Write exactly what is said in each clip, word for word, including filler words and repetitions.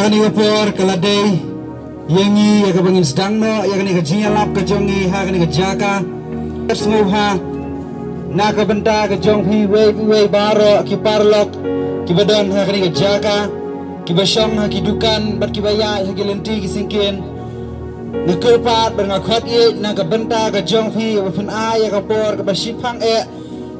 Kane ka por ka la dei ïa ngi ïa kaba ngin sdang noh ïa kane ka jingïalap ka jong ngi ha kane ka jaka. Sngewbha na ka bynta ka jong phi uwei uwei baroh ki paralok kiba don ha kane ka jaka, kiba shong ha ki dukan bad kiba ïaid ha ki lynti ki syngkien. Nga kyrpad bad nga khot ïeit na ka bynta ka jong phi ba phin ai ïa ka por kaba shiphang eh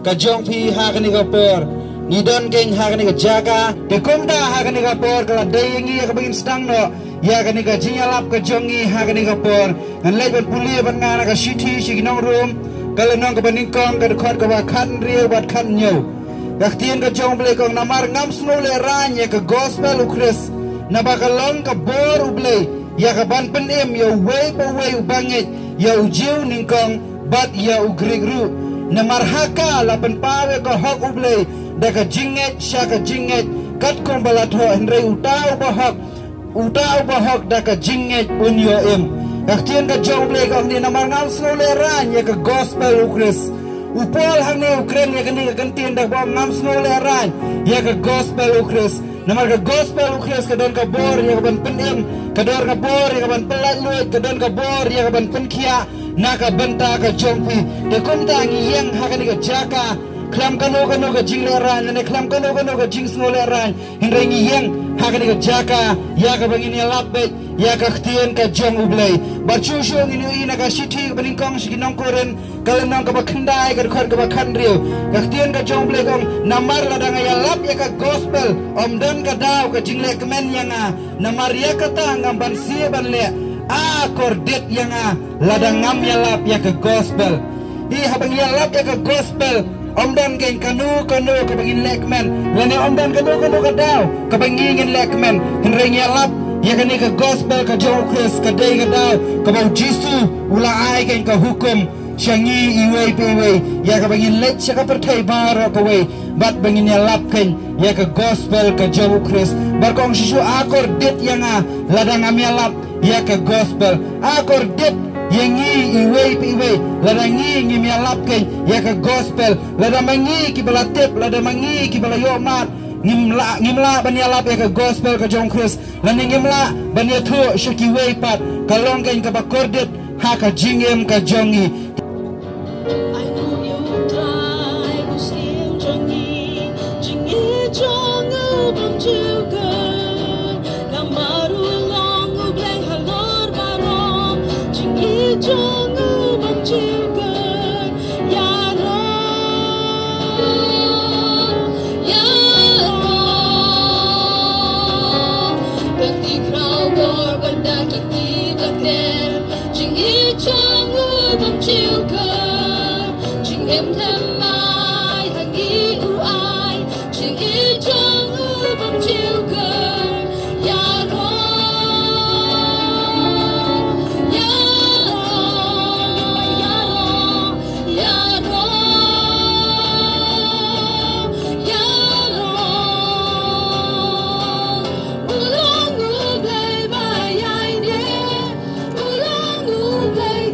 ka jong phi ha kane ka por. Ngi don keiñ ha kane ka jaka. Te kumta ha kane ka por ka la dei ïa ngi ïa kaba ngin sdang noh ïa kane ka jingïalap ka jong ngi ha kane ka por. Ngan leit ban pule bad nga na ka shithi sha ki nong Rom, ka lynnong kaba nyngkong, ka dkhot kaba khathynriew bad khathynñiew. Ka ktien ka jong U Blei ka ong, namar ngam sngew lehraiñ ïa ka gospel U Khrist, naba ka long ka bor U Blei ïa ka ban pynim ïa uwei pa uwei uba ngeit, ïa u Jiw nyngkong bad ïa u Grik ruh. Namar ha ka la pynpaw ïa ka hok U Blei da ka jingngeit sha ka jingngeit, katkum ba la thoh, hynrei uta uba hok, uta uba hok da ka jingngeit un ïoh im. Ka ktien ka jong U Blei ka ong ne, namar ngam sngew lehraiñ ïa ka gospel U Khrist. U Paul hangne u kren ïa kane ka kyntien da ba ngam sngew lehraiñ ïa ka gospel U Khrist. Namar ka gospel U Khrist ka don ka bor ïa ka ban pynim, ka don ka bor ïa ka ban pyllait luid, ka don ka bor ïa ka ban pynkhiah na ka bynta ka jong phi. Te kumta ngi ïeng ha kane ka jaka khlem kano kano ka jinglehraiñ, lane khlem kano kano ka jingsngew lehraiñ, hynrei ngi ïeng ha kane ka jaka ïa kaba ngin ïalap beit ïa ka ktien ka jong U Blei. Bad shuh shuh ngin ïohi na ka shithi kaba nyngkong sha ki nong Korinth, ka lynnong kaba khyndai, ka dkhot kaba khathynriew. Ka ktien ka jong U Blei ka ong, namar lada nga ïalap ïa ka gospel, ym don ka daw ka jinglehkmen ïa nga. Namar ïa kata ngam banse ban leh, a kordit ïa nga lada ngam ïalap ïa ka gospel. Hi, haba ngi ïalap ïa ka gospel, ym don keiñ kano kano kaba ngin lehkmen, lane ym don kano kano ka daw kaba ngi ngin lehkmen. Hynrei ngi ïalap ïa kane ka gospel ka jong U Khrist, ka dei ka daw kaba U Jisu u la ai keiñ ka hukum sha ngi iwei pa iwei ïa kaba ngin leit sha ka pyrthei baroh kawei bad ba ngin ïalap keiñ ïa ka gospel ka jong U Khrist. Bad ka ong shisha, a kordit ïa nga lada ngam ïalap ïa ka gospel. A kordit ïa ngi iwei pa iwei lada ngi ngim ïalap keiñ ïa ka gospel. Lada ma ngi kiba la tip, lada ma ngi kiba la ïoh mad ngim lah, ngim lah ban ïalap ïa ka gospel ka jong U Khrist, lane ngim lah ban ïathuh sha kiwei pat, ka long keiñ kaba kordit ha ka jingim ka jong ngi. Ai nguh ïa U Trai, U Syiem jong ngi, jingngeit jong u bym ju kut, namar u long U Blei halor baroh, jingngeit jong u bym ju kut. Ïaroh, ïaroh, da ki khraw bor bad da ki kti ba khlem, jingngeit jong u bym ju kut, jingim them ai ha ngi u ai, jingngeit jong u bym ju kut. Ïaroh, ïaroh, ïaroh, ïaroh, ïaroh. U long U Blei ba ïaineh, u long U Blei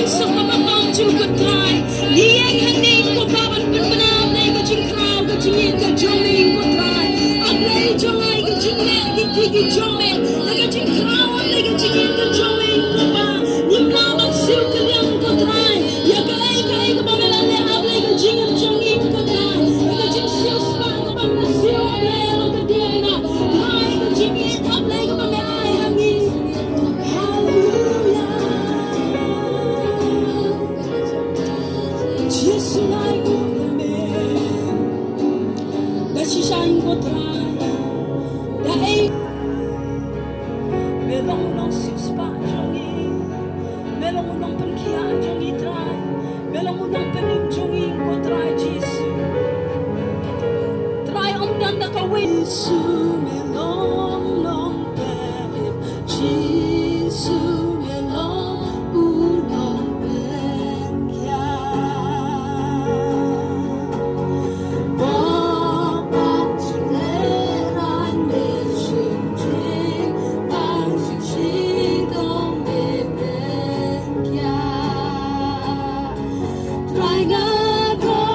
Suk ba bang jong U Trai. Ngi ïeng hangne ko Kpa ban pynbna ïa ka jingkhraw ka jingïeit ka jong ngi ko Trai. A Blei jong ngi, ka jingngeit ki, ki, ki jong me. Ïa ka jingkhraw, ïa ka jingïeit ka jong ngi ko Kpa. Ngim lah ban siew kylliang ko Trai. Ïa kaei kaei kaba me la leh, A Blei, ka jingim jong ngi ko Trai. Ïa ka jingsiewspah kaba me la siew, A Blei, ïa ka diengphna. Trai, ka jingïeit, A Blei, kaba me ai ha ngi. Haleluia. Jisu, nga ai nguh ïa me. Da shisha ko Trai, da ei, me long u nongsiewspah jong ngi. Me long u nongpynkhiah jong ngi Trai. Me long u nongpynim jong ngi ko Trai Jisu. Trai, ym don da kawei. Jisu, me long nongpynim. Jisu, me long u nongpynkhiah. Ba pat jinglehraiñ me shynrang, bang shitom me pynkhiah. Trai, nga donkam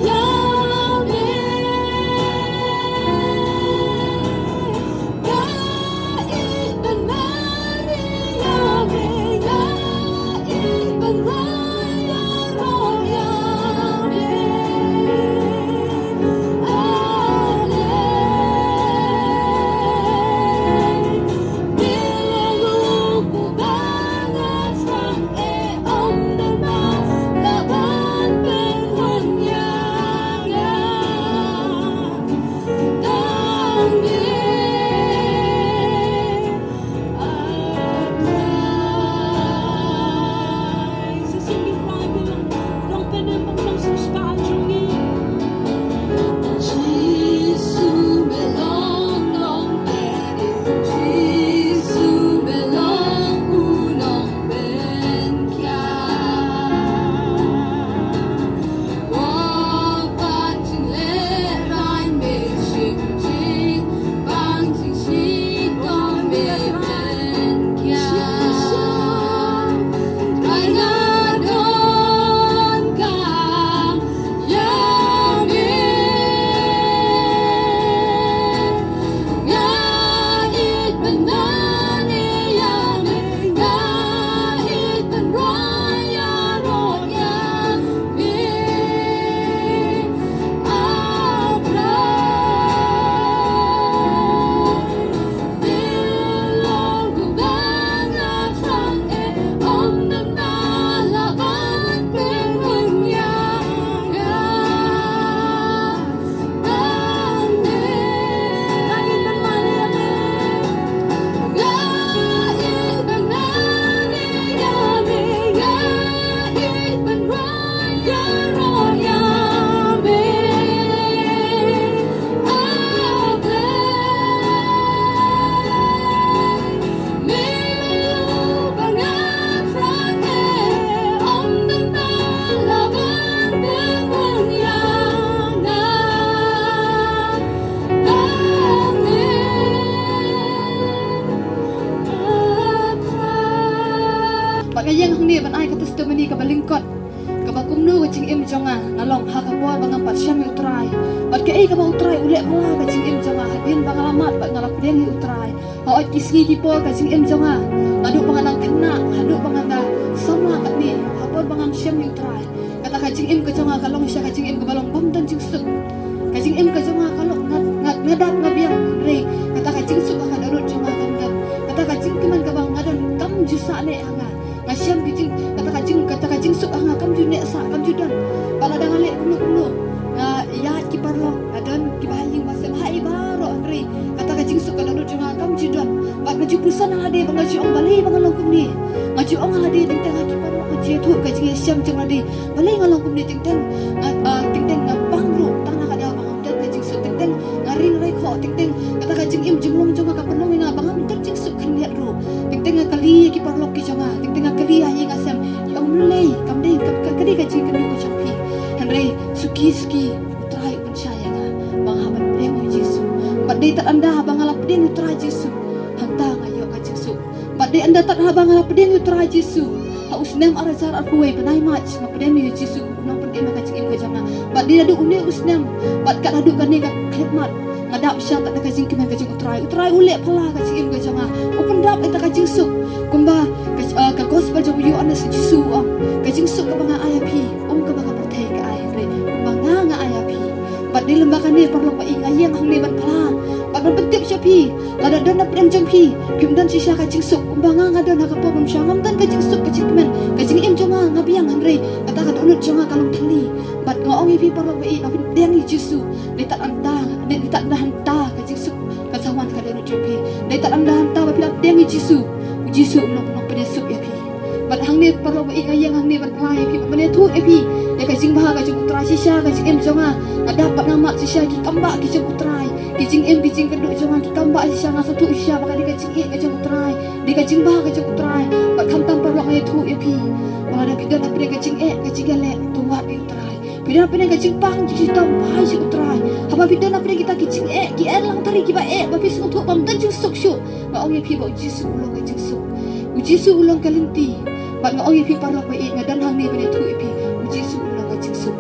ïa me. Nga ïeit ban mane ïa me, nga ïeit ban rwai ïaroh ïa me. Amen. Me long u ba nga shrang e, ym don ba lah ban pynhun ïa nga. Tang me, A Trai. Sa shisien ngi kwah ïa me long, long pyneh, long siewspah jong ngi. Jisu, me long nongpynim. Jisu, me long u nongpynkhiah. Wah pat jinglehraiñ me shim jing, bang jingshitom me pynkhiah. Trai, nga donkam ïa me. Nga ïeit ban mane ïa me, nga ïeit ban rwai ïaroh ïa me. A Trai, me long u ba nga shrang e, ym don ba lah ban pynhun ïa nga. Bad nga ïeng hangne ban ai ka testimony kaba lyngkot, kaba kumno ka jingim jong nga nga long ha ka por ba ngam pat shem ïa U Trai. Bad kaei kaba U Trai u leh pala ha ka jingim jong nga hadien ba nga la mad bad nga la pdiang ïa U Trai. Hooid, ki sngi ki por ka jingim jong nga, naduh ba nga dang khynnah haduh ba nga dang samla katne, ha por ba ngam shem ïa U Trai, kata ka jingim ka jong nga ka long shisha ka jingim kaba long bym don jingsuk. Ka jingim ka jong nga ka long nga, nga, nga dap nga biang, hynrei kata ka jingsuk ha ka dohnud jong nga kam don. Kata ka jingkmen kaba nga don kam ju sah ne ha nga. Nga shem ka jing, kata ka jing, kata ka jingsuk ha nga kam ju neh sah, kam ju don. Bad lada nga leh kumno kumno, nga ïaid ki paralok, nga don kiba ha ïing ba sem, ha ei baroh, hynrei kata ka jingsuk ka dohnud jong nga kam ju don. Bad nga ju pyrshang ha lade bad nga ju ong balei ba nga long kumne. Nga ju ong ha lade teng teng ha ki paralok, nga ju ïathuh ka jingïashem jong lade. Balei nga long kumne, teng teng nga, ah, teng teng nga pang ruh tang na ka daw ba ngam don ka jingsuk, teng teng nga ring rai khoh, teng teng kata ka jingim jinglong jong nga ka pynlong ïa nga ba ngam don jingsuk khyndiat ruh. Teng teng nga kylli ïa ki paralok ki jong nga, teng teng nga kylli ha ïing ha sem, ki ong balei, kam dei, ka, ka, ka dei ka jingkynduh ka jong phi. Hynrei suki suki U Trai u pynshai ïa nga ba nga hap ban pdiang ïa U Jisu. Bad dei tad ynda ba nga la pdiang ïa U Trai Jisu, hangta nga ïoh ka jingsuk. Bad Dei ynda tad haba nga la pdiang ïa u Trai Jisu ha u snem ar hajar arphew wei bnai March, nga pdiang ïa u Jisu kum u nongpynim ha ka jingim ka jong nga. Bad dei naduh une u snem bad kat haduh kane ka khyllipmat, nga dap sha tad da ka jingkmen ka jong u Trai. U Trai u leh phylla ha ka jingim ka jong nga. U pyndap ïa ka jingsuk. Kumba ka, eh, ka gospel jong u Ïoannis, u Jisu u ong, ka jingsuk kaba nga ai ha phi, ym kaba ka pyrthei ka ai, hynrei kumba nga, nga ai ha phi. Bad dei lem bad kane, paralok ba ïeit, nga ïeng hangne ban phla bad ban pyntip sha phi. Lada don na pdeng jong phi, phim don shisha ka jingsuk kumba nga, nga don ha ka por ba mynshwa. Ngam don ka jingsuk, ka jingkmen, ka jingim jong nga, nga biang, hynrei kata ka dohnud jong nga ka long thylli. Bad nga ong ïa phi, paralok ba ïeit, ba phin pdiang ïa u Jisu, dei tad hangta, dei tad hangta ka jingsuk kan sa wan ha ka dohnud jong phi. Dei tad hangta ba phi la pdiang ïa u Jisu, u Jisu um long u nongpynïasuk ïa phi. Bad hangne, paralok ba ïeit, nga ïeng hangne ban phla ïa phi, ban ïathuh ïa phi ïa ka jingbha ka jong u Trai. Shisha ka jingim jong nga, nga dap bad nga mad shisha ki kambah ki jong u Trai. Ki jingim, ki jingkyrduh jong nga ki kambah shisha. Nga sngewthuh shisha ba ka dei ka jingïeit ka jong u Trai, dei ka jingbha ka jong u Trai. Bad khamtam, paralok, nga ïathuh ïa phi ba lada phi don na pdeng ka jingeh, ka jingeh leh, to wad ïa u Trai. Phi don na pdeng ka jingpang jingshitom, phai sha u Trai. Haba phi don na pdeng kita ki jingeh, ki erlang tari kiba eh, ba phi sngewthuh bym don jingsuk shuh, nga ong ïa phi ba u Jisu u long ka jingsuk. U Jisu u long ka lynti. Bad nga ong ïa phi, paralok ba ïeit, nga don hangne ban ïathuh ïa phi, u Jisu u long ka jingsuk.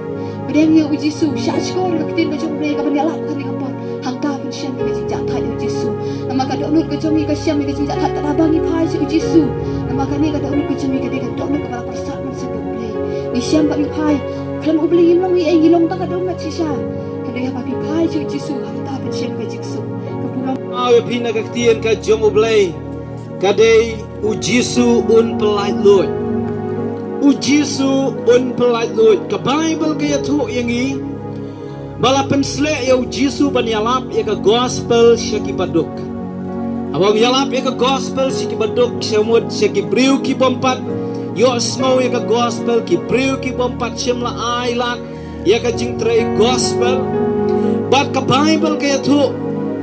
Pdiang ïa u Jisu, shahshkor ïa ka ktien ka jong U Blei kaban ïalap ha kane ka por. Hangta phin shem ïa ka jingjahthait ïa u Jisu. Namar ka dohnud ka jong ngi ka shem ïa ka jingjahthait tad haba ngi phai sha u Jisu. Namar kane ka dohnud ka jong ngi ka dei ka dohnud kaba la pyrsad mynsiem da U Blei. Ngi shem bad ngi phai. Khlem U Blei ngim long ei ei, ngi long tang ka dohnud shisha. Hynrei haba phi phai sha u Jisu, hangta phin shem ïa ka jingsuk. Ka burom. Ïa phi na ka ktien ka jong U Blei. Ka dei u Jisu un pyllait luid. U Jisu un pyllait luid. Ka Baibl ka ïathuh ïa ngi ba la pynsleh ïa u Jisu ban ïalap ïa ka gospel sha ki baduk. Haba ong ïalap ïa ka gospel sha ki baduk, sha mut sha ki briew ki bym pat ïohsngew ïa ka gospel, ki briew ki bym pat shym la ai lad ïa ka jingtrei gospel. Bad ka Baibl ka ïathuh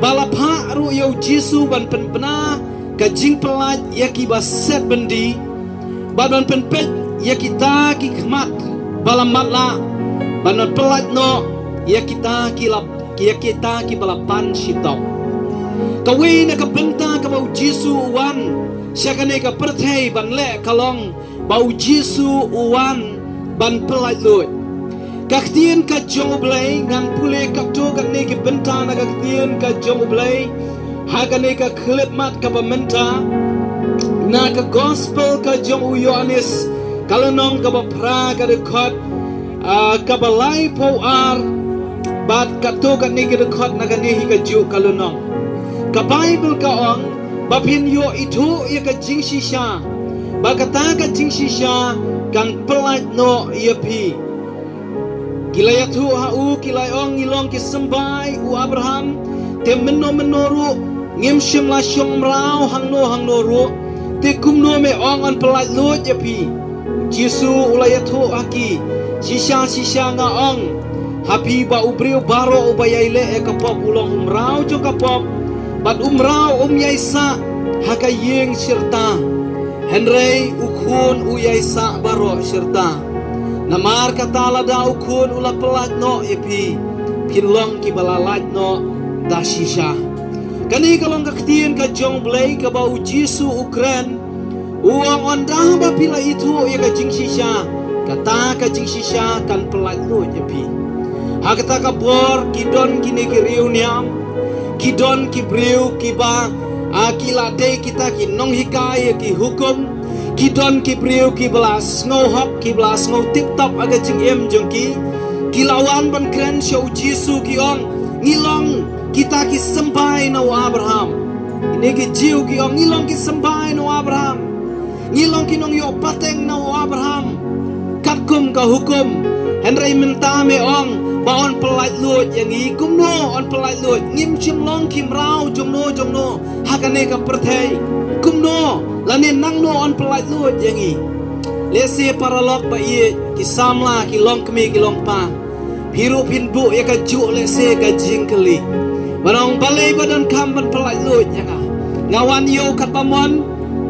ba la phah ruh ïa u Jisu ban pynbna ka jingpyllait ïa kiba set byndi, bad ban pynpeit ïa kita ki khmat ba la matlah, bad ban pyllait noh ïa kita ki la, ïa kita kiba la pan shitom. Kawei na ka bynta kaba u Jisu u wan sha kane ka pyrthei ban leh ka long ba u Jisu u wan ban pyllait luid. Ka ktien ka jong U Blei, ngan pule katto katne ki bynta na ka ktien ka jong U Blei ha kane ka khyllipmat kaba mynta, na ka gospel ka jong u Ïoannis, ka lynnong kaba phra, ka dkhot, ah, kaba laiphew ar, bad katto katne ki dkhot na kane hi kajuh ka lynnong. Ka Baibl ka ong ba phin ïoh ithuh ïa ka jingshisha, ba kata ka jingshisha kan pyllait noh ïa phi. Ki la ïathuh ha u, ki la ong, ngi long ki symbai u Abraham, te mynno mynno ruh ngim shym la shong mraw hangno hangno ruh, te kumno me ong yn pyllait luid ïa phi? U Jisu u la ïathuh ha ki, shisha shisha nga ong ha phi ba u briew baroh uba ïai leh ïa ka pop u long u mraw jong ka pop, bad u mraw um ïai sah ha ka ïing shirta, hynrei u Khun u ïai sah baroh shirta. Namar kata lada u Khun u la pyllait noh ïa phi, phin long kiba la lait noh da shisha. Kane ka long ka ktien ka jong U Blei kaba u Jisu u kren. U ong, ynda ba phi la ithuh ïa ka jingshisha, kata ka jingshisha kan pyllait luid ïa phi. Ha kata ka por ki don kine ki riewniam, ki don ki briew kiba, ah, ki la dei kita ki nonghikai ïa ki hukum, ki don ki briew kiba la sngewhok, kiba la sngew tip top ha ka jingim jong ki. Ki la wan ban kren sha u Jisu, ki ong, ngi long kita ki symbai na u Abraham. Kine ki Jiw ki ong, ngi long ki symbai na u Abraham. Ngi long ki nongïoh pateng na u Abraham katkum ka hukum. Hynrei mynta me ong ba yn pyllait luid ïa ngi. Kumno yn pyllait luid? Ngim shym long ki mraw jongno jongno ha kane ka pyrthei. Kumno? Lane nangno yn pyllait luid ïa ngi? Lehse paralok ba ïeit, ki samla, ki longkmie, ki longpa, phi ruh phin buh ïa kajuh lehse ka jingkylli. Ban ong, balei ba donkam ban pyllait luid ïa nga? Nga wan ïew katba mon,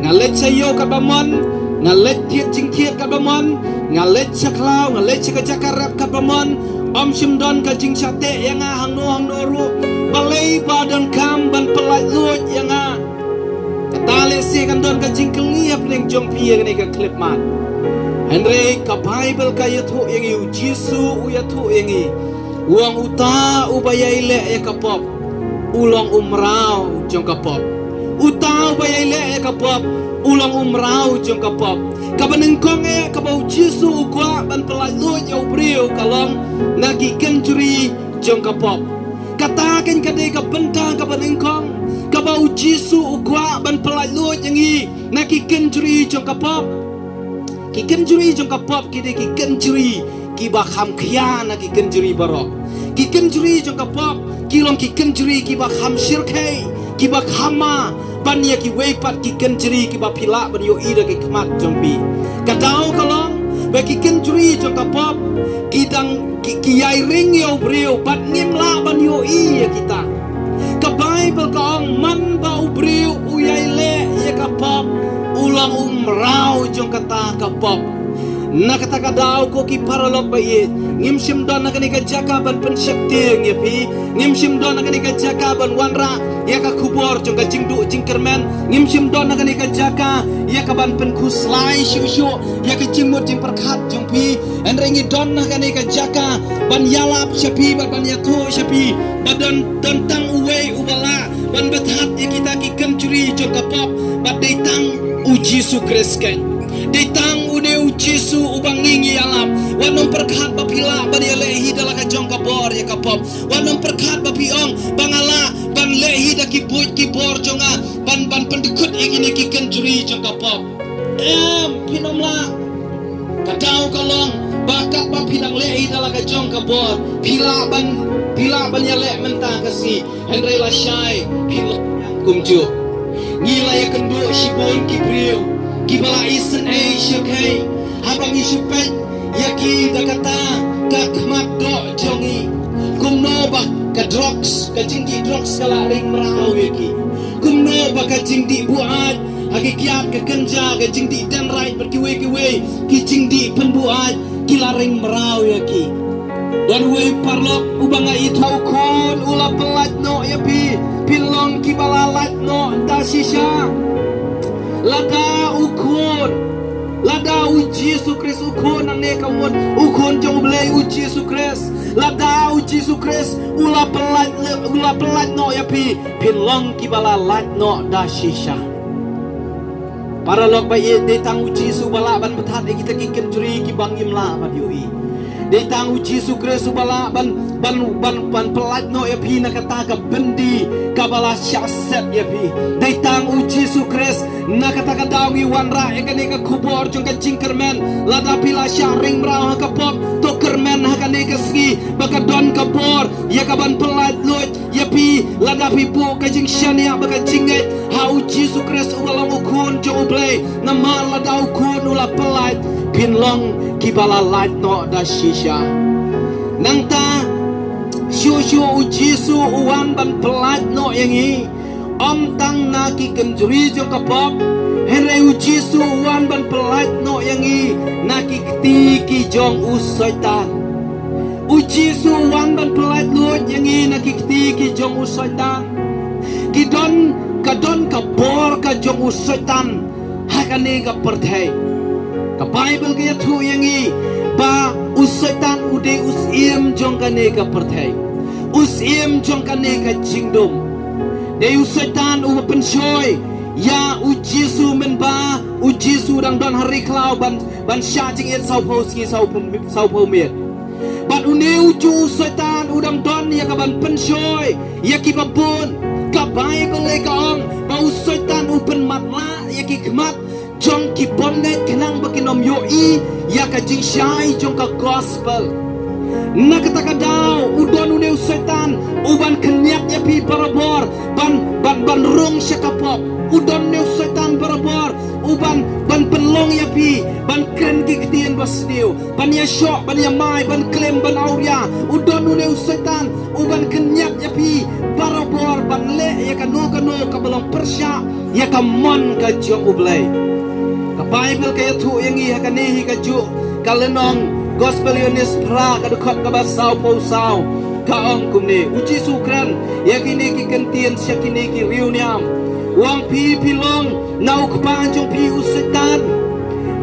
nga leit sha ïew katba mon, nga leit thied jingthied katba mon, nga leit sha khlaw, nga leit sha ka jaka rep katba mon, ym shym don ka jingshah teh ïa nga hangno hangno ruh. Balei ba donkam ban pyllait luid ïa nga? Kata leh Shisha kan don ka jingkylli hapdeng jong phi ïa kane ka khyllipmat. Hynrei ka Baibl ka ïathuh ïa ngi, u Jisu u ïathuh ïa ngi, u ong uta uba ïai leh ïa ka pop u long u mraw jong ka pop. Uta uba ïai leh ïa ka pop u long u mraw jong ka pop. Kaba nyngkong eh kaba u Jisu u kwah ban pyllait luid ïa u briew ka long na ki kynjri jong ka pop. Kata kan ka dei ka bynta kaba nyngkong kaba u Jisu u kwah ban pyllait luid ïa ngi na ki kynjri jong ka pop. Ki kynjri jong ka pop ki dei ki kynjri kiba kham khia na ki kynjri baroh. Ki kynjri jong ka pop ki long ki kynjri kiba kham shyrkhei, kiba kham ma ban ïa kiwei pat ki kynjri kiba phi lah ban ïohi da ki khmat jong phi. Ka daw ka long ba ki kynjri jong ka pop ki dang ki, ki ïai ring ïa u briew bad ngim lah ban ïohi ïa kita. Ka Baibl ka ong man ba u briew u ïai leh ïa ka pop u long u mraw jong kata ka pop. Na kata ka daw ko ki paralok ba ïeit, ngim shym don ha kane ka jaka ban pynsheptieng ïa phi. Ngim shym don ha kane ka jaka ban wanrah ïa ka khubor jong ka jingduh jingkyrmen. Ngim shym don ha kane ka jaka ïa ka ban pynkhuslai shuh shuh ïa ka jingmut jingpyrkhat jong phi. Hynrei ngi don ha kane ka jaka ban ïalap sha phi bad ban ïathuh sha phi ba don, don tang uwei uba lah ban pynthat ïa kita ki kynjri jong ka pop. Bad dei tang u Jisu Khrist keiñ. Dei tang une u Jisu uba ngi ngi ïalap. Wat nym pyrkhat ba phi lah ban ïaleh hi da la ka jong ka bor ïa ka pop. Wat nym pyrkhat ba phi ong ba nga lah ban leh hi da ki buit ki bor jong nga ban, ban pyndkut ïa kine ki kynjri jong ka pop. Em, phin ym lah. Ka daw ka long ba katba phi dang leh hi da la ka jong ka bor phi lah ban, phi lah ban ïaleh mynta ka sngi. Hynrei lashai phi long kumjuh. Ngi la ïakynduh shibun ki briew kiba la isynei shyrkhei haba ngi shu peit ïa ki da kata ka khmat doh jong ngi. Kumno ba ka drugs, ka jingdih drugs ka la ring mraw ïa ki. Kumno ba ka jingdih buaid ha ki kiad ka kynja, ka jingdih dendrite bad kiwei kiwei ki jingdih pynbuaid ki la ring mraw ïa ki. Don uwei u paralok uba nga ithuh, u khun u la pyllait noh ïa phi, phin long kiba la lait noh da shisha. Lada u khun, lada u Jisu Khrist u khun nangne ka mut, u khun jong U Blei u Jisu Khrist, lada u Jisu Khrist u la pyllait, u la pyllait noh ïa phi, phin long kiba la lait noh da shisha. Paralok ba ïeit, dei tang u Jisu ba lah ban pynthat ïa kita ki kynjri kiba ngim lah ban ïohi. Dei tang u Jisu Khrist uba lah ban, ban, ban, ban pyllait noh ïa phi na kata ka byndi kaba la shah set ïa phi. Dei tang u Jisu Khrist na kata ka daw ngi wanrah ïa kane ka khubor jong ka jingkyrmen. Lada phi la shah ring mraw ha ka pop, to kyrmen ha kane ka sngi ba ka don ka bor ïa ka ban pyllait luid ïa phi. Lada phi buh ka jingshaniah bad ka jingngeit ha u Jisu Khrist uba long u khun jong U Blei, namar lada u khun u la pyllait, phin long kiba la lait noh da shisha. Nangta shuh shuh u Jisu u wan ban pyllait noh ïa ngi, ym tang na ki kynjri jong ka pop, hynrei u Jisu u wan ban pyllait noh ïa ngi na ki kti ki jong u Soitan. U Jisu u wan ban pyllait luid ïa ngi na ki kti ki jong u Soitan. Ki don, ka don ka bor ka jong u Soitan ha kane ka pyrthei. Ka Baibl ka ïathuh ïa ngi ba u Soitan u dei u syiem jong kane ka pyrthei, u syiem jong kane ka jingdum. Dei u Soitan uba pynshoi ïa u Jisu mynba u Jisu dang don ha ri khlaw ban, ban shah jingit sawphew sngi sawphew, sawphew miet. Bad une u ju u Soitan u dang don ïa ka ban pynshoi ïa kiba bun. Ka Baibl ka ong ba u Soitan u pynmatlah ïa ki khmat jong ki bym ngeit khnang ba kin ym ïohi ïa ka jingshai jong ka gospel. Na kata ka daw u don une u Soitan u ban kynñiat ïa phi barabor ban, ban, ban rung sha ka pop. U don une u Soitan barabor u ban, ban pynlong ïa phi ban kren ki ktien basniew, ban ïashoh, ban ïamai, ban klim, ban awria. U don une u Soitan u ban kynñiat ïa phi barabor ban leh ïa kano kano kaba long pyrshah ïa ka mon ka jong U Blei. Ka Baibl ka ïathuh ïa ngi ha kane hi kajuh ka lynnong Gospel Ïoannis phra ka dkhot kaba sawphew saw, ka ong kumne: U Jisu u kren ïa kine ki kyntien sha kine ki riewniam. Ong phi, phi long na u kpa jong phi u Soitan,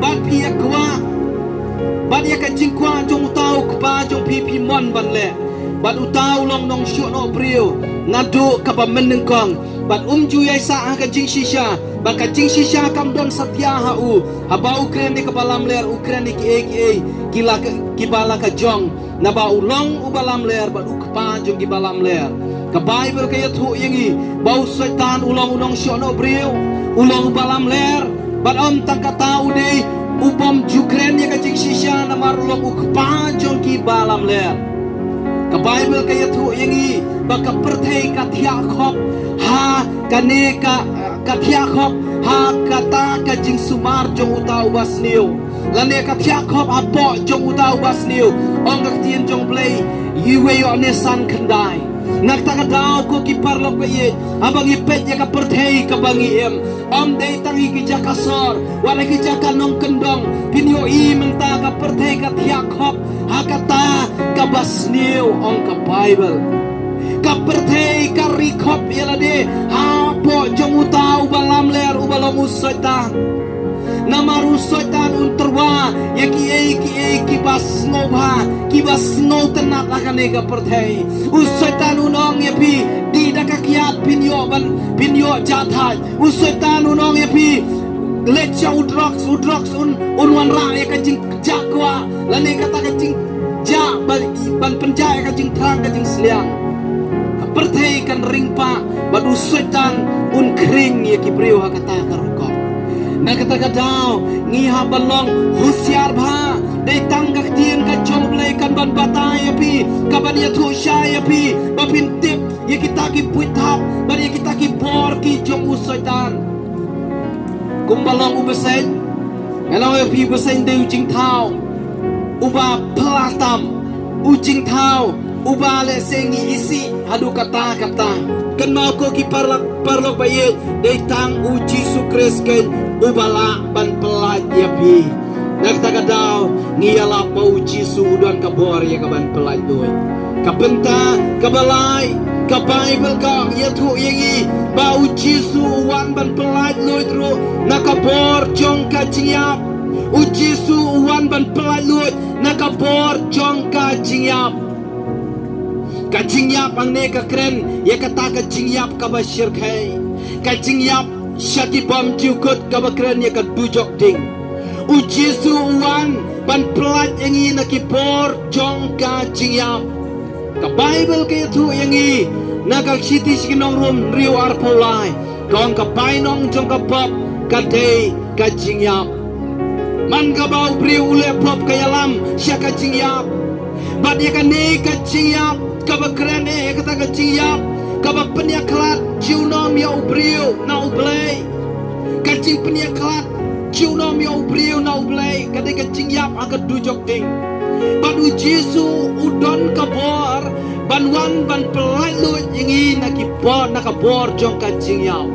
bad phi ïa kwah, bad ïa ka jingkwah jong uta u kpa jong phi phi mon ban leh. Bad uta u long nongshohnoh briew naduh kaba mynnyngkong, bad um ju ïaisah ha ka jingshisha, bad ka jingshisha kam don satia ha u. Haba u kren ïa kaba lamler, u kren ïa kiei kiei ki la ka, kiba la ka jong. Naba u long uba lamler bad u kpa jong kiba lamler. Ka Baibl ka ïathuh ïa ngi ba u Soitan u long u nongshohnoh briew, u long uba lamler, bad ym tang kata, u dei u bym ju kren ïa ka jingshisha namar u long u kpa jong kiba lamler. Ka Baibl ka ïathuh ïa ngi ba ka pyrthei ka thiah khop ha kane ka, ka thiah khop ha kata ka jingsumar jong uta uba sniew, lane ka thiah khop hapoh jong uta uba sniew. Ong ka ktien jong Blei, iwei ïoh ne san khyndai. Na kata ka daw ko ki paralok ba ïeit, haba ngi peit ïa ka pyrthei kaba ngi im, ym dei tang ïa ki jaka sor, wat la ki jaka nongkyndong, phin ïohi mynta ka pyrthei ka thiah khop ha kata kaba sniew, ong ka Baibl. Ka pyrthei ka ri khop ïa lade hapoh jong uta uba lamler uba long u Soitan. Namar u Soitan un tyrwa ïa kiei kiei kiba sngewbha, kiba sngewtynnat ha kane ka pyrthei. U Soitan un ong ïa phi, dih da ka kiad phin ïoh ban, phin ïoh jah thait. U Soitan un ong ïa phi, leit sha u drugs, u drugs un, un wanrah ïa ka jingjah kwah, lane kata ka jingjah ban, ban pynjah ïa ka jingthrang ka jingsliang. Ka pyrthei kan ring pah bad u Soitan un khring ïa ki briew ha kata ka rukom. Na kata ka daw ngi hap ban long husiar bha. Dei tang ka ktien ka jong U Blei kan ban batai ïa phi, ka ban ïathuh shai ïa phi, ba phin tip ïa kita ki buit thap bad ïa kita ki bor ki jong u Soitan. Kumba long u bseiñ, nga ong ïa phi, bseiñ dei u jingthaw uba phylla tam, u jingthaw uba lehse ngi isih haduh katta katta. Kynmaw ko ki paralok, paralok ba ïeit, dei tang u Jisu Khrist keiñ uba lah ban pyllait ïa phi. Na kata ka daw ngi ïalap ba u Jisu u don ka bor ïa ka ban pyllait luid. Ka bynta kaba lai, ka Baibl ka ïathuh ïa ngi ba u Jisu u wan ban pyllait luid ruh na ka bor jong ka jingïap. U Jisu u wan ban pyllait luid na ka bor jong ka jingïap. Ka jingïap hangne ka kren ïa kata ka jingïap kaba shyrkhei, ka jingïap sha ki bymjukut kaba kren ïa ka dujok ding. U Jisu u wan ban pyllait ïa ngi na ki bor jong ka jingïap. Ka Baibl ka ïathuh ïa ngi na ka Shithi sha ki Nong Rom hynriew arphew lai, ka ong ka bainong jong ka pop ka dei ka jingïap. Man kaba u briew u leh pop ka ïalam sha ka jingïap. Bad ïa kane ka jingïap kaba kren eh, ïa kata ka jingïap kaba pynïakhlad junom ïa u briew na U Blei. Ka jingpynïakhlad junom ïa u briew na U Blei ka dei ka jingïap ha ka dujok ding. Bad u Jisu u don ka bor ban wan ban pyllait luid ïa ngi na ki bor, na ka bor jong ka jingïap.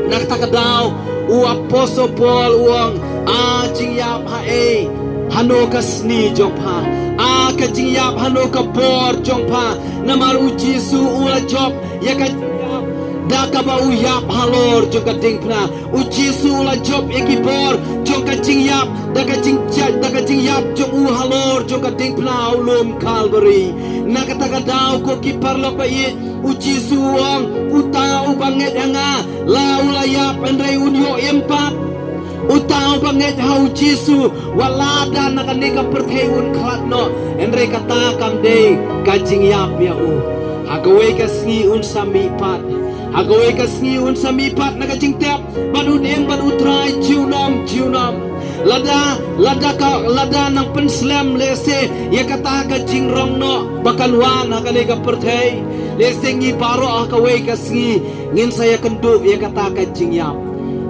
Na kata ka daw u Apostol Paul u ong, a jingïap, haei hano ka sni jong pha? A ka jingïap, hano ka bor jong pha? Namar u Jisu u la jop ïa ka jingïap da kaba u ïap halor jong ka diengphna. U Jisu u la jop ïa ki bor jong ka jingïap da ka jingjia, da ka jingïap jong u halor jong ka diengphna ha u lum Kalbari. Na kata ka daw ko ki paralok ba ïeit, u Jisu u ong, uta uba ngeit ha nga, la u la ïap hynrei un ïoh im pat. Uta uba ngeit ha u Jisu, wat la da na kane ka pyrthei un khlad noh, hynrei kata kam dei ka jingïap ïa u. Ha kawei ka sngi un sa mih pat. Ha kawei ka sngi un sa mih pat na ka jingtep bad un im bad U Trai junom junom. Lada, lada ka, lada nang pynslem lehse ïa kata ka jingrong noh ba kan wan ha kane ka pyrthei, lehse ngi baroh ha kawei ka sngi ngin sa ïakynduh ïa kata ka jingïap.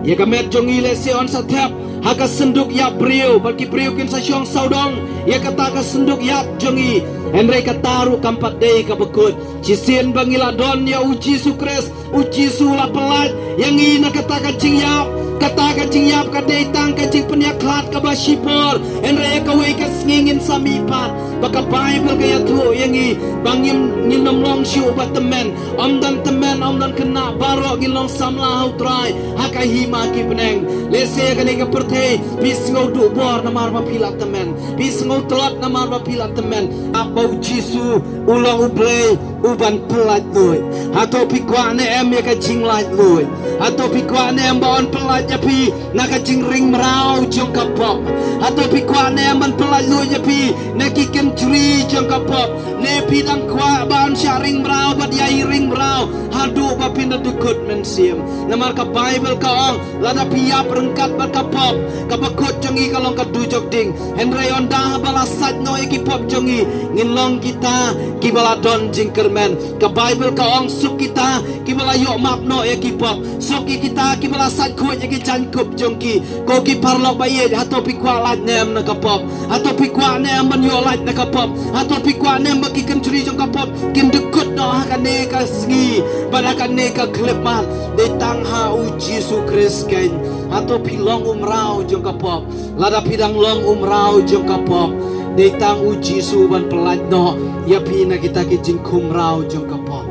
Ïa ka met jong ngi lehse yn sa thep ha ka synduk ïap briew, bad ki briew kin sa shong sawdong ïa kata ka synduk ïap jong ngi. Hynrei kata ruh kam pat dei kaba kut. Shisien ba ngi la don ïa u Jisu Khrist, u Jisu u la pyllait ïa ngi na kata ka jingïap. Kata ka jingïap ka dei tang ka jingpynïakhlad kaba shipor, hynrei ïa kawei ka sngi ngin sa mih pat. Ba ka Baibl ka ïathuh ïa ngi ba ngim, ngin ym long shuh ba tymmen. Ym don tymmen, ym don khynnah, baroh ngin long samla ha U Trai ha ka hima ki bneng. Lehse ïa kane ka pyrthei phi sngew duh bor namar ba phi la tymmen, phi sngew tlot namar ba phi la tymmen. Haba U Jisu u long U Blei u ban pyllait luid. Hato phi kwah ne em ïa ka jinglait luid? Hato phi kwah ne em ba un pyllait ïa phi na ka jingring mraw jong ka pop? Hato phi kwah ne em ban pyllait luid ïa phi na ki kynjri jong ka pop? Ne phi dang kwah ba un shah ring mraw bad ïai ring mraw haduh ba phin da dkut mynsiem? Namar ka Baibl ka ong, lada phi ïap ryngkat bad ka pop, kaba kut jong ngi ka long ka dujok ding. Hynrei ynda ba la sait noh ïa ki pop jong ngi, ngin long kita kiba la don jingkyrmen. Ka Baibl ka ong, suk kita kiba la ïoh map noh ïa ki pop, suk ïa kita kiba la sait khuid ïa ki jaiñkup jong ki. Ko ki paralok ba ïeit, hato phi kwah lait ne em na ka pop? Hato phi kwah ne em ban ïoh lait na ka pop? Hato phi kwah ne em ba ki kynjri jong ka pop kin dkut noh ha kane ka sngi bad ha kane ka khyllipmat? Dei tang ha U Jisu Khrist keiñ. Hato phi long u mraw jong ka pop? Lada phi dang long u mraw jong ka pop, dei tang U Jisu ban pyllait noh ïa phi na kita ki jingkhum mraw jong ka pop.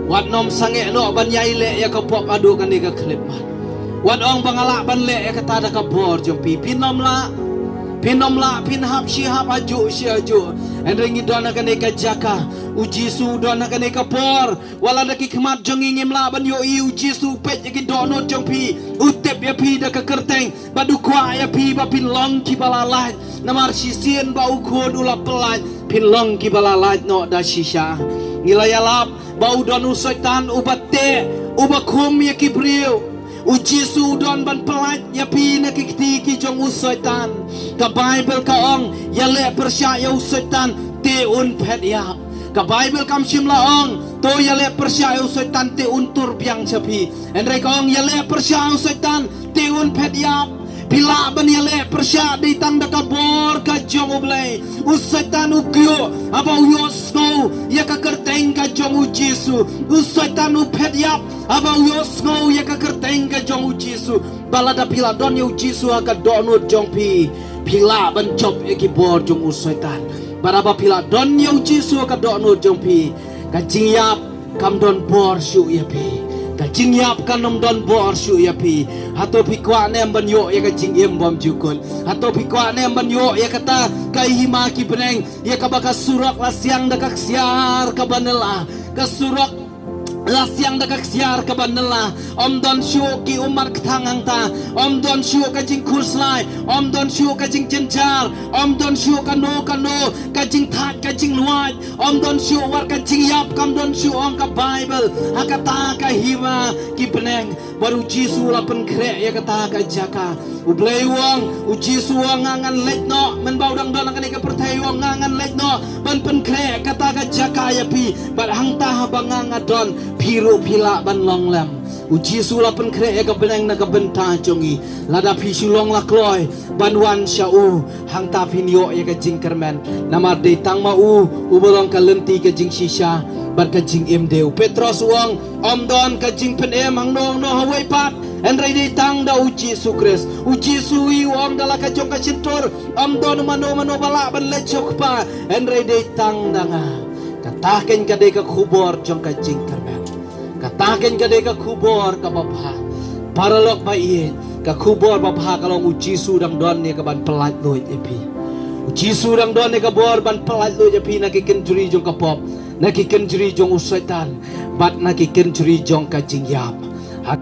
Wat nym sangeh noh ban ïai leh ïa ka pop haduh kane ka khyllipmat. Wat ong ba nga lah ban leh ïa kata da ka bor jong phi. Phin ym lah. Phin ym lah, phin hap shi hap, hajuh shi hajuh. Hynrei ngi don ha kane ka jaka, U Jisu u don ha kane ka por. Wat la da ki khmat jong ngi ngim lah ban ïohi, U Jisu u peit ïa ki dohnud jong phi. U tip ïa phi da ka kyrteng bad u kwah ïa phi ba phin long kiba la lait. Namar shisien ba U Khun u la pyllait, phin long kiba la lait noh da shisha. Ngi la ïalap ba u don u Soitan uba teh, uba khum ïa ki briew. U Jisu u don ban pyllait ïa phi na ki kti ki jong u Soitan. Ka Baibl ka ong, ïaleh pyrshah ïa u Soitan te un phet ïap. Ka Baibl kam shym la ong, to ïaleh pyrshah ïa u Soitan te un tur biang sha phi. Hynrei ka ong, ïaleh pyrshah ïa u Soitan te un phet ïap. Phi lah ban ïaleh pyrshah dei tang da ka bor ka jong U Blei. U Soitan u kyiuh haba u ïohsngew ïa ka kyrteng ka jong U Jisu. U Soitan u phet ïap haba u ïohsngew ïa ka kyrteng ka jong U Jisu. Ba lada phi la don ïa U Jisu ha ka dohnud jong phi, phi lah ban jop ïa ki bor jong u Soitan. Bad haba phi la don ïa U Jisu ha ka dohnud jong phi, ka jingïap kam don bor shuh ïa phi. Ka jingïap kan ym don bor shuh ïa phi. Hato phi kwah ne em ban ïoh ïa ka jingim bymjukut? Hato phi kwah ne em ban ïoh ïa kata ka hima ki bneng, ïa kaba ka surok la siang da ka ksiar kaba nylla? Ka surok la siang da ka ksiar kaba nylla. Ym don shuh ki ummat kthang hangta. Ym don shuh ka jingkhuslai. Ym don shuh ka jingjynjar. Ym don shuh kano kano ka jingthait ka jinglwait. Ym don shuh wat ka jingïap, kam don shuh, ong ka Baibl, ha kata ka hima ki bneng. Bad U Jisu u la pynkhreh ïa kata ka jaka. U Blei u ong, U Jisu u ong, nga ngan leit noh. Mynba u dang don ha kane ka pyrthei u ong, nga ngan leit noh ban pynkhreh kata ka jaka ïa phi. Bad hangta haba nga nga don, phi ruh phi lah ban long lem. U Jisu u la pynkhreh ïa ka bneng na ka bynta jong ngi. Lada phi shu long la kloi ban wan sha u, hangta phin ïoh ïa ka jingkyrmen. Namar dei tang ma u uba long ka lynti ka jingshisha bad ka jingim de. U Petros u ong, ym don ka jingpynim hangno hangno hawei pat, hynrei dei tang da U Jisu Khrist. U Jisu hi u ong da la ka jong ka shyntur, ym don mano mano ba lah ban leit sha U Kpa, hynrei dei tang da nga. Kata keiñ ka dei ka khubor jong ka jingkyrmen. Kata keiñ ka dei ka khubor kaba bha. Paralok ba ïeit, ka khubor ba bha ka long U Jisu dang don ïa ka ban pyllait luid ïa phi. U Jisu dang don ïa ka bor ban pyllait luid ïa phi na ki kynjri jong ka pop, na ki kynjri jong u Soitan, bad na ki kynjri jong ka jingïap. Ha-